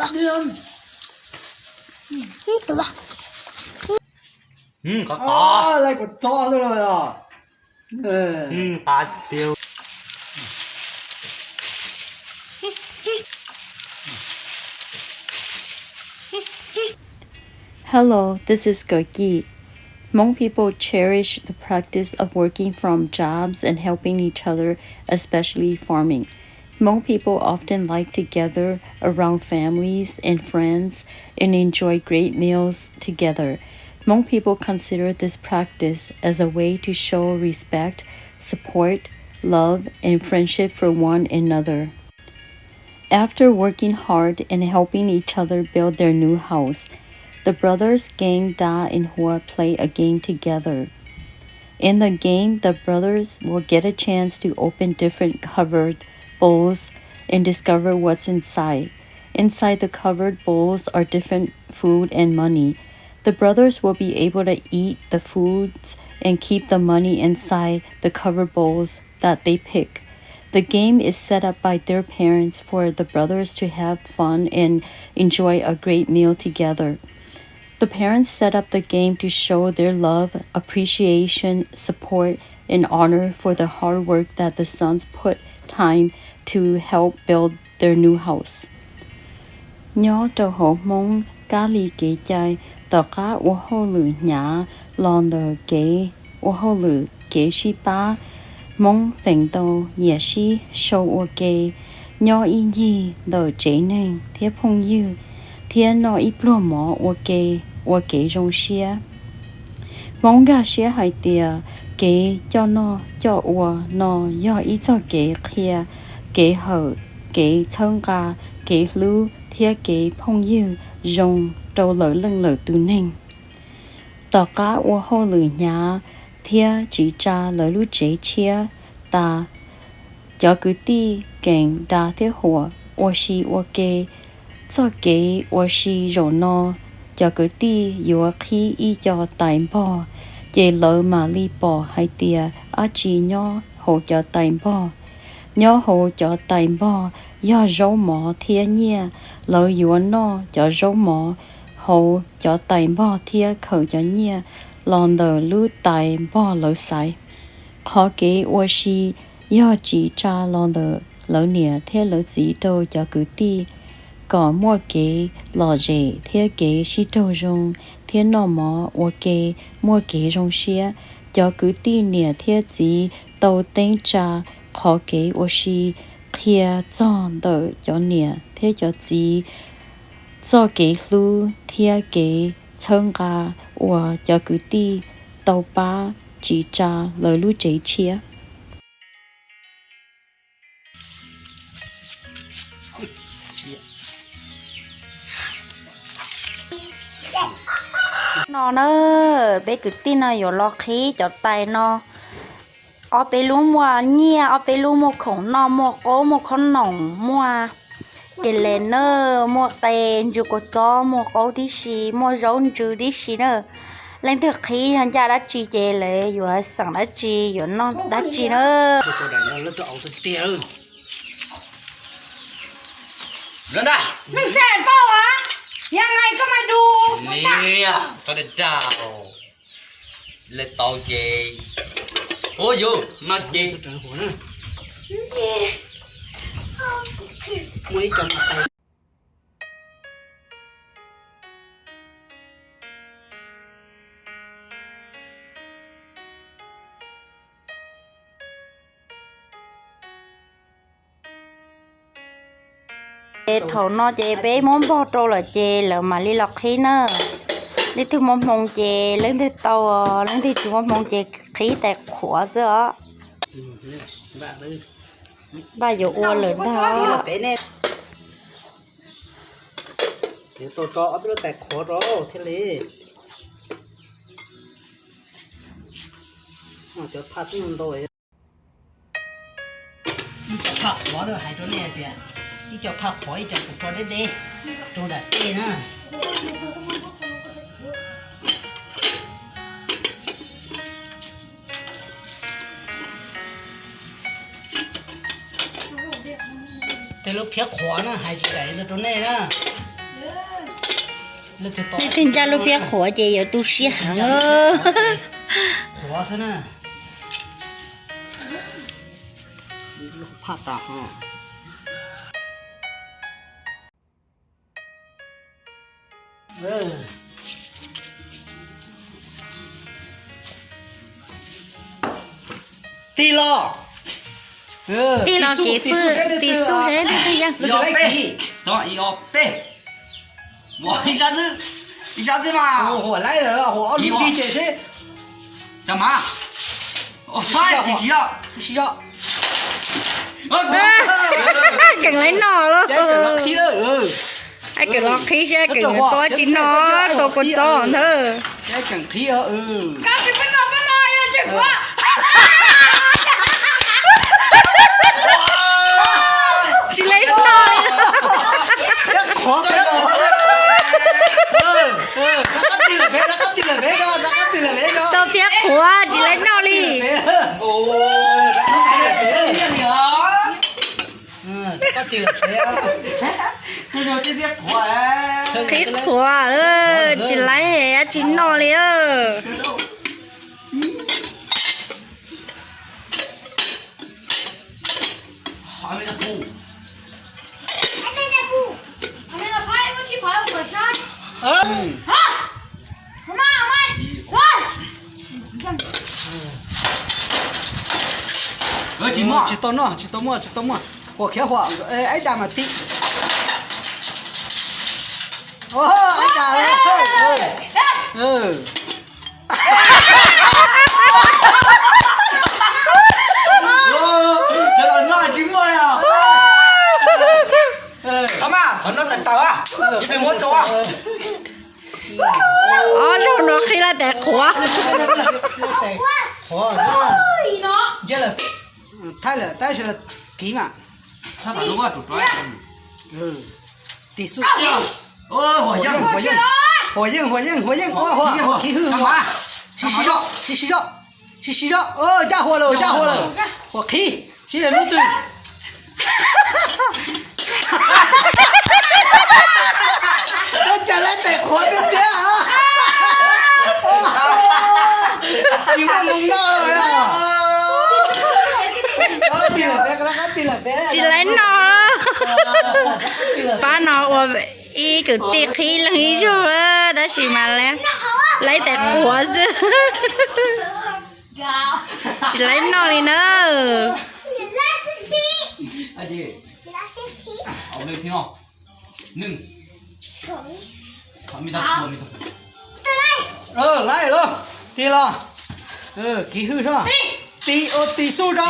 Qab qab. Qab tiag. Hello, this is Kaki. Hmong people cherish the practice of working from jobs and helping each other, especially farming. Hmong people often like to gather around families and friends and enjoy great meals together. Hmong people consider this practice as a way to show respect, support, love, and friendship for one another. After working hard and helping each other build their new house, the brothers Gang, Da, and Hua play a game together. In the game, the brothers will get a chance to open different covered bowls and discover what's inside. Inside the covered bowls are different food and money. The brothers will be able to eat the foods and keep the money inside the covered bowls that they pick. The game is set up by their parents for the brothers to have fun and enjoy a great meal together. The parents set up the game to show their love, appreciation, support, and honor for the hard work that the sons put time to help build their new house. Nyob rau hauv Hmoob kab li kev cai, tom qab ua hauj lwm hnyav los ntawm kev ua hauj lwm kev sib pab, Hmoob feem ntau nyiam sib sau ua ke, nyob ib ncig ntawm tsev neeg thiab phooj ywg, thiab noj ib pluag mov ua ke, ua kev zoo siab. Hmoob nkag siab hais tias kev coj noj coj ua no yog ib txoj kev qhia kev hawm, kev txhawb nqa, kev hlub thiab kev phooj ywg zoo rau lawv leej lawm tus neeg. Tom qab ua hauj lwm hnyav thiab tsiv tsa lawv lub tsev tshiab tas, cov kwv tij Keem, Da thiab Huam ua si ua ke. Txoj kev ua si zaum no, cov kwv tij yuav qhib ib co tais npog, ces lawv mam li pom hais tias dab tsi nyob hauv cov tais npog. Nyob hauv cov tais npog yog zaub mov thiab nyiaj. Lawv yuav noj cov zaub mov hauv cov tais npog thiab khaws cov nyiaj los ntawm lub tais npog lawv xaiv. Qhov kev ua si yog tsiv tsa los ntawm lawv niam thiab lawv txiv rau cov kwv tij, kom muaj kev lom zem thiab kev sib raug zoo, thiab noj mov ua ke muaj kev zoo siab. Cov kwv tij niam thiab txiv tau teeb tsa qhov kev ua si, qhia txog ntawm cov niam thiab cov txiv txoj kev hlub thiab kev txhawb nqa uas cov kwv tij tau pab tsiv tsa lawv lub tsev tshiab. No na, peb kwv tij no yuav los qhib cov tais no. Ob peb lub muaj nyiaj, ob peb lub muaj khoom noj, muaj qaub, muaj khob noom, muaj tes les na, muaj qe, ntsw kua txob, muaj qaub tib si, muaj zaub ntsw tib si na. Leej twg qhib yog ncaj dab tsi ces lawv yuav xeem dab tsi, yuav noj dab tsi na. Nws xav pauj hả?ยังไงก็มาดู Ua le tau ces, ua yus no ces. Ces thaum no ces peb muab npog rau lawm ces lawv mam li los qhib na. Leej twg muaj hmoo ces leej twg tau, leej twg tsis muaj hmoo ces qhib tais qhuav xwb os. Npaj yuav ua lawm ntag. Tau tso ob peb lub tais qhuav rau thiaj li. Cov phaj twb ntau. Ib co phaj qhuav na, hais rau nej tias ib co phaj qhuav, ib co kuv tso deb deb rau nram tej na. Tej lub phiab qhuav na, hais tsis daim ntawd rau nej na. Leej twg ncaij lub phiab qhuav ces yuav tu siab heev. Qhuav xwb na. Phaj tas ho. Tig los, tig los kev fwj, tig xub seb leej twg yeej. Ib ob peb, ib ob peb. Ib sab xwb, ib sab xwb mas. Huam laib lawm, huam ob lub rig ces seb. Tsis tsis, keem laib noj lawm. Keem los qhib seb keem tua tsis noj, tua kua txob ntag. Tsis laib noj. Tau phiab qhuav tsis laib noj li. Qhib qhuav, tsis laib dab tsi noj li. Tsis tau noj, tsis tau muaj, tsis tau muaj. Huam khiav huam, aib das mas tim. Aib das. Cov los noj tsis muaj li os. Qhov mas qhov no tawm tawm, ib pliag muab rau. Ob zaug no qhib laib tais qhuav. Thaij lawm tab sis kiv mas. Tig xub. Huam yeej, huam yeej, huam yeej, huam yeej, huam yeej, huam yeej, huam yeej. Sib sib zog, sib sib zog, sib sib zog. Ncaj huam lawm, ncaj huam lawm. Huam qhib, sib lub twg. Ua cas laib tais qhuav tiag tiag. Tsis muaj moo noj. Tsis laib noj. Pab no ua ib kwv tij qhib leeg ib zaug, tab sis mas laib tais qhuav xwb. Tsis laib noj li na. Laib los, tig los, kiv hwj soj, tig, tig xub soj,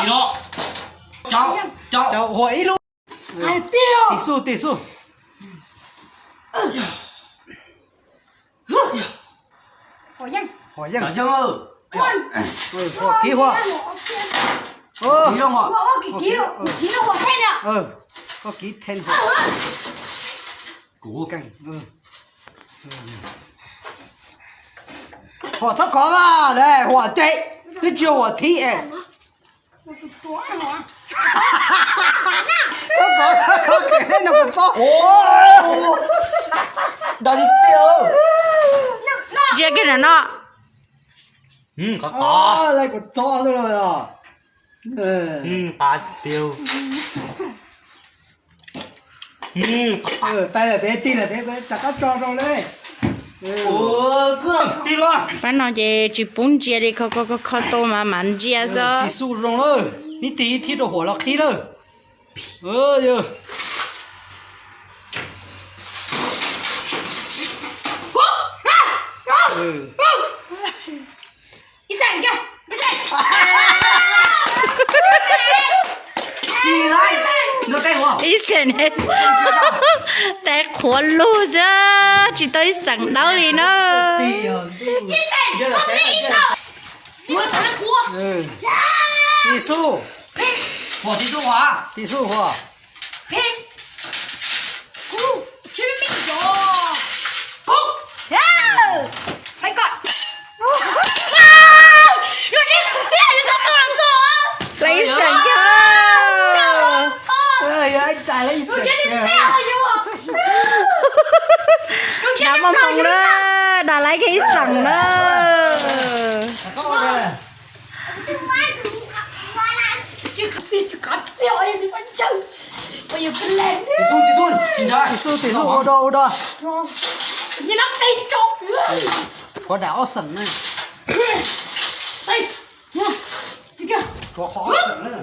huam ib lub, tig xub, tig xub. Huam yeej, huam kiv huam. Koj kiv theej huam. Huam txhob kov mas, huam cem, twb tsis yog huam thib es. Txhob kov, txhob kov, kev no kua txob. Ntsia kiag nram no. Laib kua txob xwb los. Tais lawm peb, tig lawm peb, rov qab tso zoo na. Tig los. Pab no ces tsis pub ntsia li, kho kho kho kho tau mas mam ntsia xwb. Tig xub zoo lawm, ib tig ib thib rau huam los qhib lawm. Ib xeem, tais qhuav lug xwb, tsis tau ib xeem dawb li na. Tig xub, tig xub huam. Lawv ib xeem kiag. Mos moos na, dam laiv kiag ib xeem na. Tim xu, tim xu, ua do, ua do. Qhuav dam ob xeem na. Qhuav qhov ob xeem na.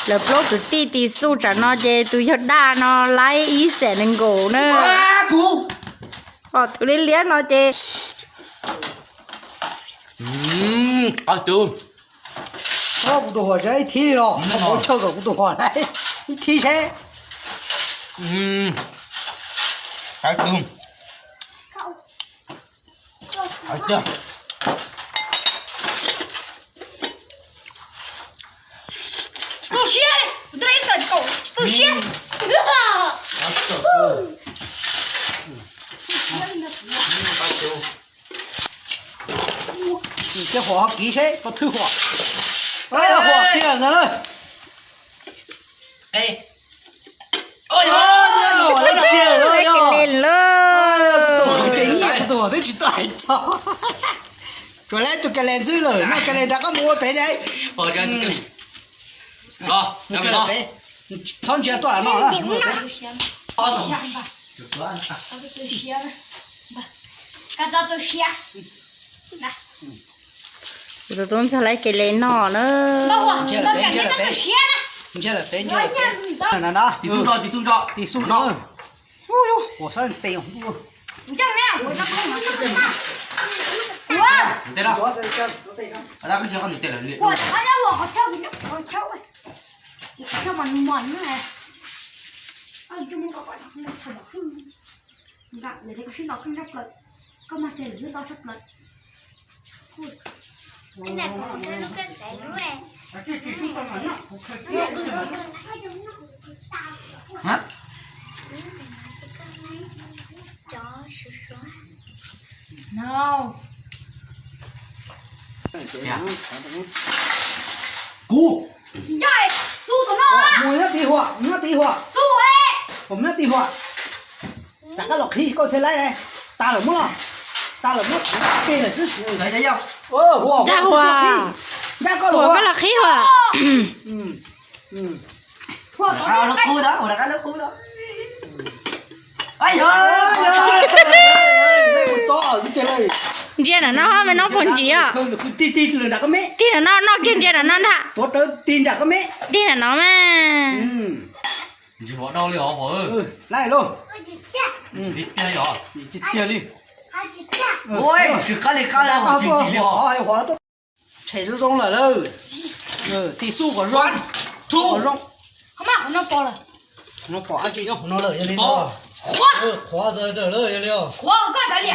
Lawv plaub kwv tij tim xu tsam no ces tus yawg daj no laib ib xeem nees nkaum na. Qhov twg liab liab no ces kuv tus huam seb ib thib li los, kuv chaw kom kuv tus huam ib thib seb. Tu siab, tu siab. Ces huam ho kiv seb puas thwj huam. Huam kiag ntawd na. Tus huam ces nyiaj, kuv tus huam twb tsis tuaj hais txog. Tsuas lawv tus ka le xwb lawm, noj ka le rov qab mus ua pem ne. Txhob ntsia tuaj no na. Kuv tus tub ntxawg laib ke le noj na. Ntsia lawm pem, ntsia lawm pem, ntsia lawm pem. Tim xu, tim xu, tim xu. Ua sab tes. Kuv, mus nyob tim huam, mus nyob tim huam, mus nyob tim huam. Rov qab los qhib koj thiaj laib. Tas lawm muab los, tas lawm muab peg lawm xwb. Ncaj huam, ncaj koj los qhib huam. Ntsia na no me no puag ntsis os. Tig na no noj kiag ntsia na no ntag. Tig na no mas. Tshem zoo zoo lawm lauj. Tim xu kom zoo, zoo. Qhov no pom lawm, qhov no lawm yog li no. Qhuav, qhuav, qhuav koj tas li.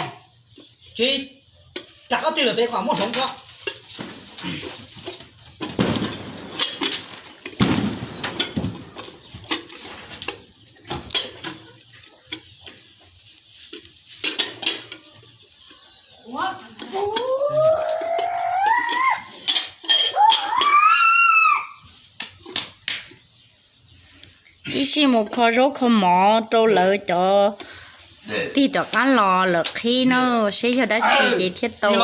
Tsis, rov qab tig lawm pem kom muaj hloov ko. Ib sij mus kho zaub kho mov rau lawv cov tig rov qab los lawv qhib na, seb yog dab tsi ces thiaj tau.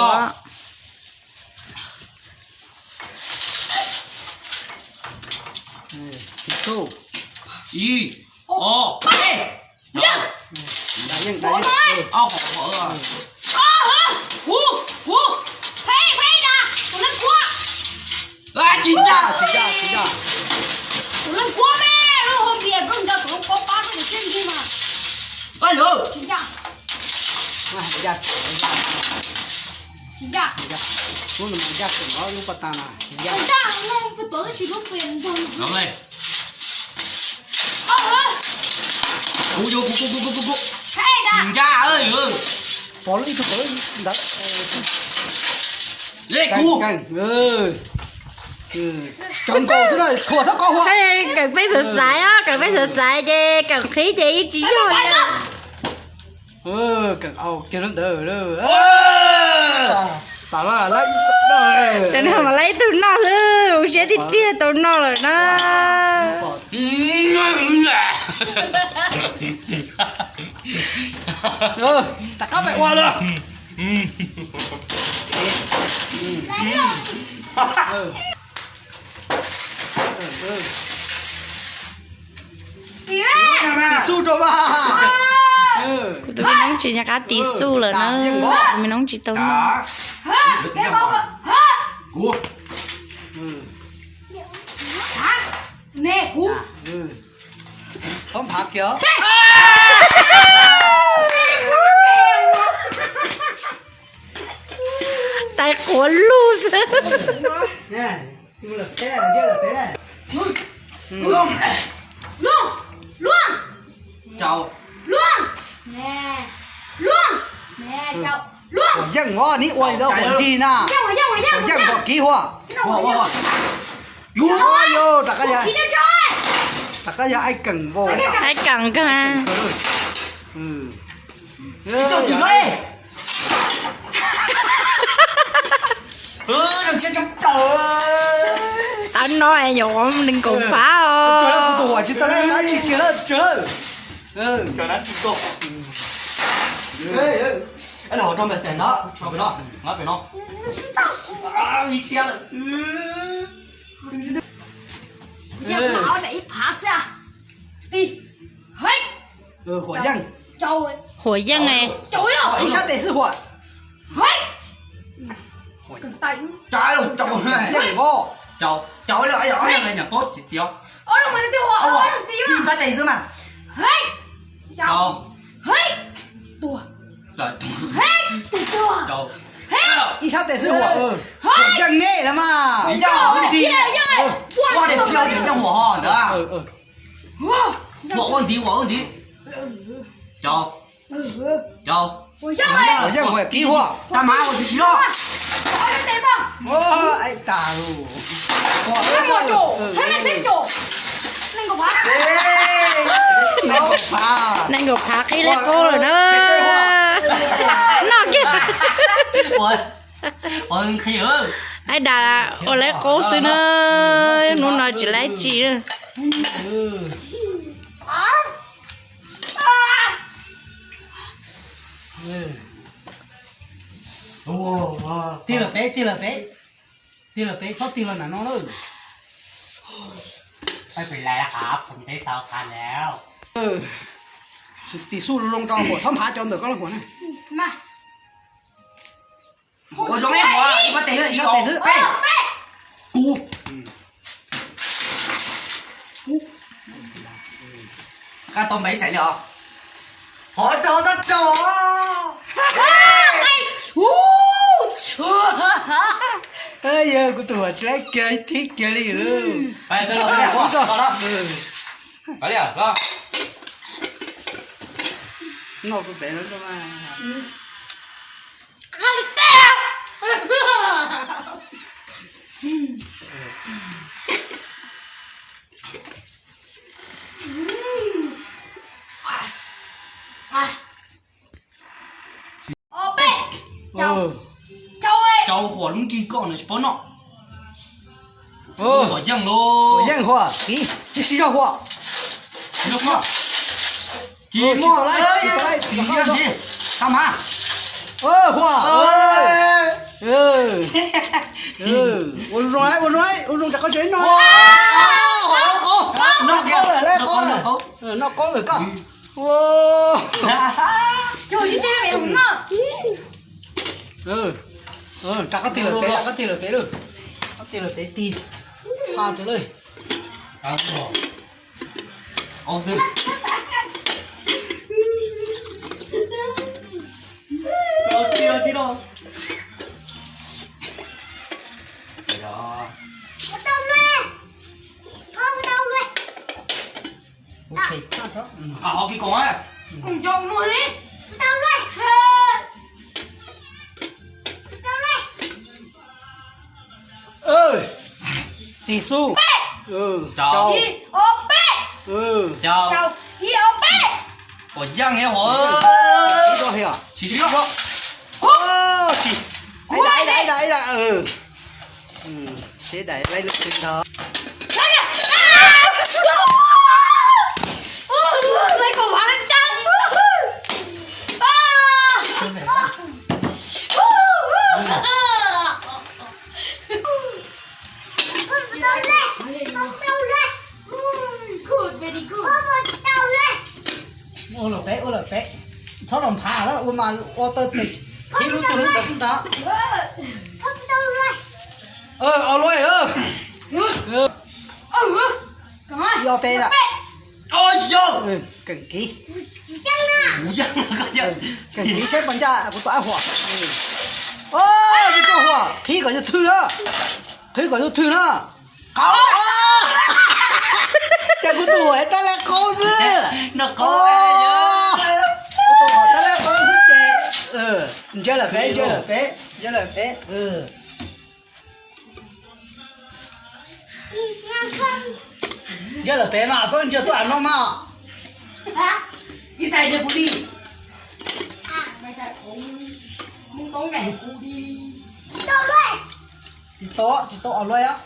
Tsis ncaj, tsis ncaj, tsis ncaj. Tsis ncaj. Lub no mas ncaj kawg no, lub pas tas na. Tsis ncaj. Kuv, kuv, kuv, kuv, kuv, kuv. Tsis ncaj. Pov lub ib tug pov ntawd. Kuv. Tseem nkaus xwb na, tshuam xab qo hua. Kawm peb xav xaiv os, kawm peb xav xaiv ces kawm qhib ces yeej tsis yog li. Kawm au kiag lub ntawd. Tam no mas laib ib tug noj xwb. Kuv siab tiag tiag tau noj lawm na. Rov qab pem ua lawm. Tis xu rau mas. Kuv tus me noob tsis nco qab tis xu lawm na. Kuv me noob tsis tau noj. Txhob nphav kiag. Tais quav lug xwb. Huam yeej os, neb ua li ntawd huam nrig na. Huam yeej huam kiv huam. Yus, rov qab yog, rov qab yog aib keem vau. Aib keem kawg. Qab no nyuam qhuav nees nkaum phav os. Huam yeej. Huam yeej, ib sab tes xwb huam. Yeej vau. Ib sab tes xwb mas. Ib sab tes xwb huam. Huam yeej neb na mas. Huam ua ntxiv, huam ua ntxiv. Huam yeej huam kiv huam. Tag mas huam tsis siv loj. Aib tag lus. Nees nkaum phav qhib lawv qaub lawm na. Noj kiag. Aib dam ua lawv qaub xwb na. Hnub no tsis lab tsi. Tig lawm peb, tig lawm peb, tig lawm peb, txhob tig los nram no lawm. Tis xu zoo zoo rau huam, txhob nphav cov ntawm koj lub huam na. Ua zoo ib huam, ib sab tes xwb. Peb, kuv. Qab tau npaim xaim li os. Hov raug txhob raug. Yog kuv tus huam tsis laib kiag ib thib kiag li. Noj kuv pem no. Cau huam lub nrig koj no tsis paub noj. Huam yeej los. Huam yeej huam, tsis sib zog huam. Tsis muaj, tsis tau laib, tsis tau laib. Tag mas. Huam. Ua zoo lawm, ua zoo lawm, ua zoo rau koj tsev no. Noj qaub lawm, noj qaub lawm, noj qaub lawm koj. Rau koj tig lawm pem, koj tig lawm pem lawm. Koj tig lawm pem tig. Ha rau lawm. Tig xub. Cau. Huam yeej huam. Tsis sib zog. Tsis. Ib dam, ib dam, ib dam. Seb daim laib lub twg ntag. Laib kom hnav caj. Ua lawm peb, ua lawm peb. Txhob los nphav lawm, ua mas ua tawg pem. Qhib lub twg lub ntawd xwb ntag. Os luaj. Ob peb lawm. Keem kiv. Keem kiv saib puas ncaj kuv tus ab huam. Tsis tso huam, qhib kom yus thwj na. Qhib kom yus thwj na. Qau. Cas kuv tus huam tab laj qau xwb. Kuv tus huam tab laj qau xwb ces. Ntsia lawm peb, ntsia lawm peb, ntsia lawm peb. Ntsia lawm peb mas txhob ntsia tuaj av no mas. Ib xais ntsia kuv li. Tsis tau, tsis tau av luaj.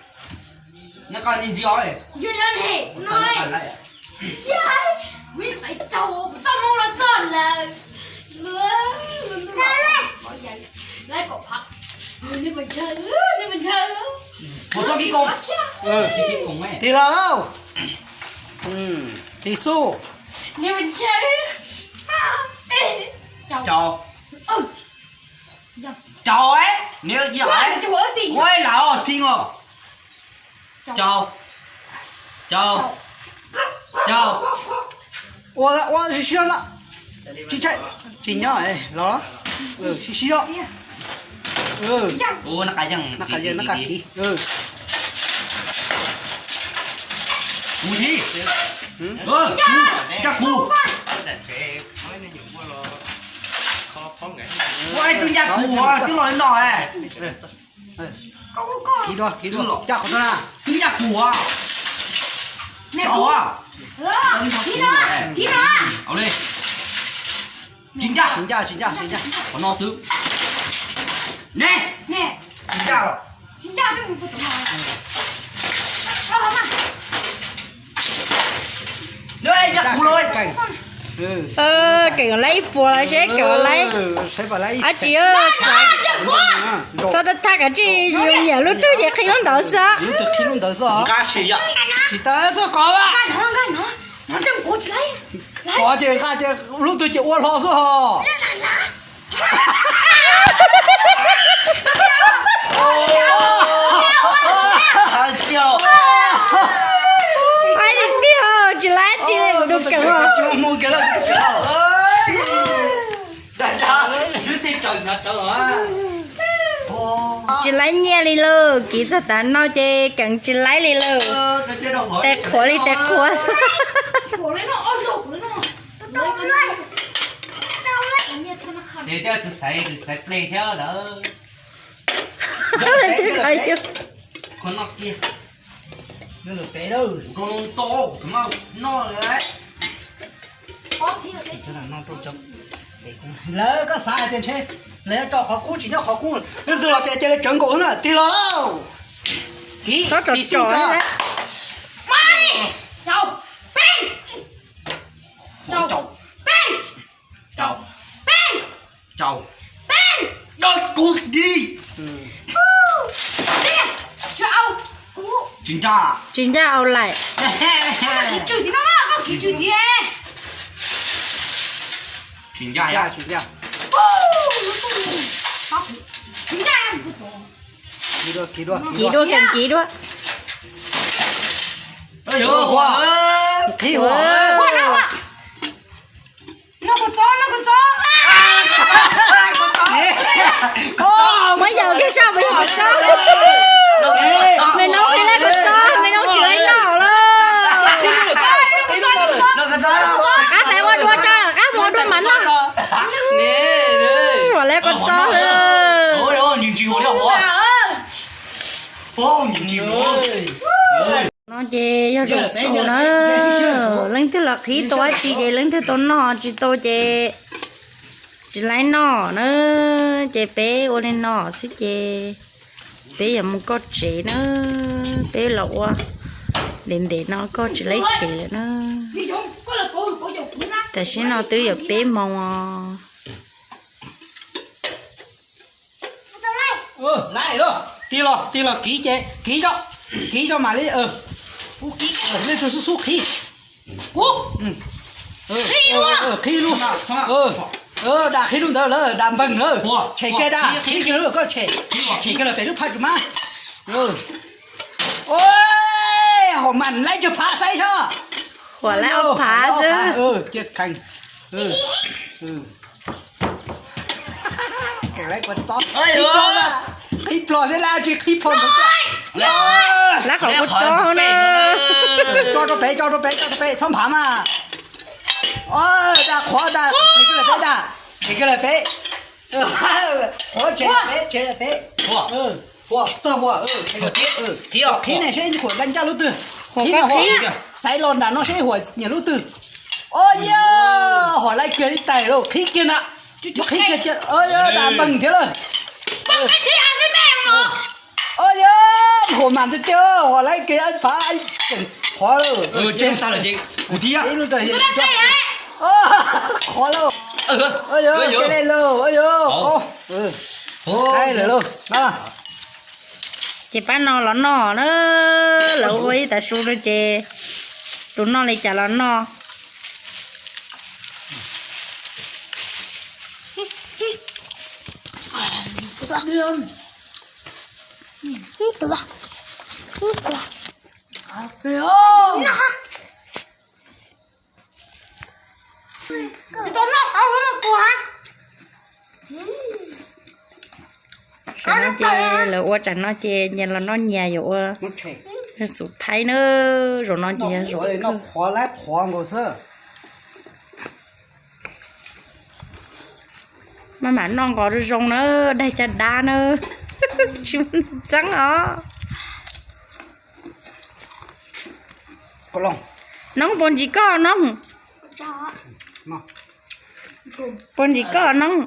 Tig los lauj. Tig xub. Caus. Caus, niam yog ua lam xi os. Caus, caus, caus. Ua, ua sib sib na. Tsis ntshai, tsis nyob los sib sib os. Nab qa yeej, nab qa kiv. Kuv thiab, ncaj kuv. Ua twb ncaj kuv, twb los no. Kiv dua, kiv dua, ncaj qhov no na. Twb ncaj kuv. Tsis ncaj, tsis ncaj, tsis ncaj. Qhov no xwb. Ne, tsis ncaj los. Ncaj kuv los. Keem laib ib puas los seb keem laib. Ab tsis, xav txog thaj thaj kav tsij yus nyiam lub twg ces qhib lub ntawd xwb. Tsis tau txog kov. Kov ces nqa ces lub twg ces ua hlo xwb hos. Tiag, tsis laib tsis tus keem. Tsis laib nyiaj li lauj, kiv txog tav no ces keem tsis laib li lauj. Tes qhuav li tes qhuav. Tus xaiv, tus xaiv ple thiab lawm. Qhov no kiag. Zoo to, noj lawm. Lawv koj xav hais tias ntshe lawv yuav tso qhov qub tsis nyob qhov qub, leej twg los ces cia li tsawv nkaus xwb na, tig los lauj. Kiv, tig xub tso. Caum. Caum. Caum. Dawj kuv di. Tsis ncaj. Tsis ncaj au laim. Tsis ncaj, tsis ncaj. Kiv dua, kiv dua, kiv dua. Qhib ua. Muab yaus kiag soj, muab yaus kiag soj. Me noob qhia laib kua txob, me noob tsis laib noj lawm. Rov qab peb ua dua tso, rov qab mus ua dua mas noj. Ua laib kua txob. No ces yog zaum xaus na, leej twg los qhib tau dab tsi ces leej twg tau noj, tsis tau ces tsis laib noj na. Ces peb ua li no xwb ces Peb yuav mus koj tsev na, peb los ua ntev ntev no koj tsis laib tsev lawm na. Tam sim no twb yuav peb moos os. Tig los, tig los kiv ces kiv, kiv tso mam li, leej twg xub xub qhib. Qhib lub, dam qhib lub ntawd lawm, dam npeeg lawm, tshem kiag dam, qhib kiag lub koj tshem, tshem kiag lawm pem lub phaj tsu mas. Hom mam laib tsawg phav saib seb. Huam laib ob phav xwb. Qhib plho, qhib plho seb lab tsis qhib plho ntawd. Lab qhov kuv tso na. Tso rau pem, tso rau pem, tso rau pem, txhob nphav mas. Dam qhuav, dam, tshem kiag lawm peb, dam, tshem kiag lawm peb. Qhuav tshem lawm peb, tshem lawm peb. Huam, txog huam, qhib ne seb huam laib ncaj lub twg. Qhib no huam, xaiv los nram no seb huam nyiam lub twg. Os yog, huam laib kiag li tais lauj, qhib kiag ntag. Qhib kiag, os yog, dam npeeg thiab lawm. Os yog, huam mam tiag tiag, huam laib kiag phav, tseem qhuav lawm. Qhuav lawm. Os yog, cia li lauj, os yog, qaib lawm lauj. Ces pab no los noj na, lawv ua ib tav su rau ces tus noj li cas los noj. Tam no ces lawv ua tsam no ces nyias los noj nyias, yuav ua xub thaib na, zaum no ces yog zaum qhuav laib qhuav nkaus xwb. Maj mam noj nqos zoo zoo na, daig caj dab na, tsis muaj neeg txeeb os. Noob puas ntsis koj noob? Puas ntsis koj noob?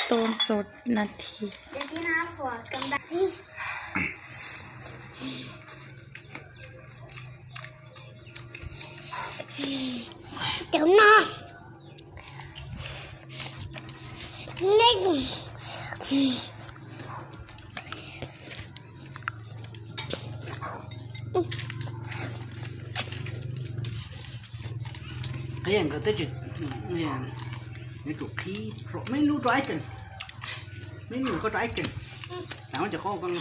Tua ntxo nas this. Cov no. Qhib nkawd teb tsis, yuav tsum qhib, me lub rau ib kees, me lub koj rau ib kees, tas ces qhov koj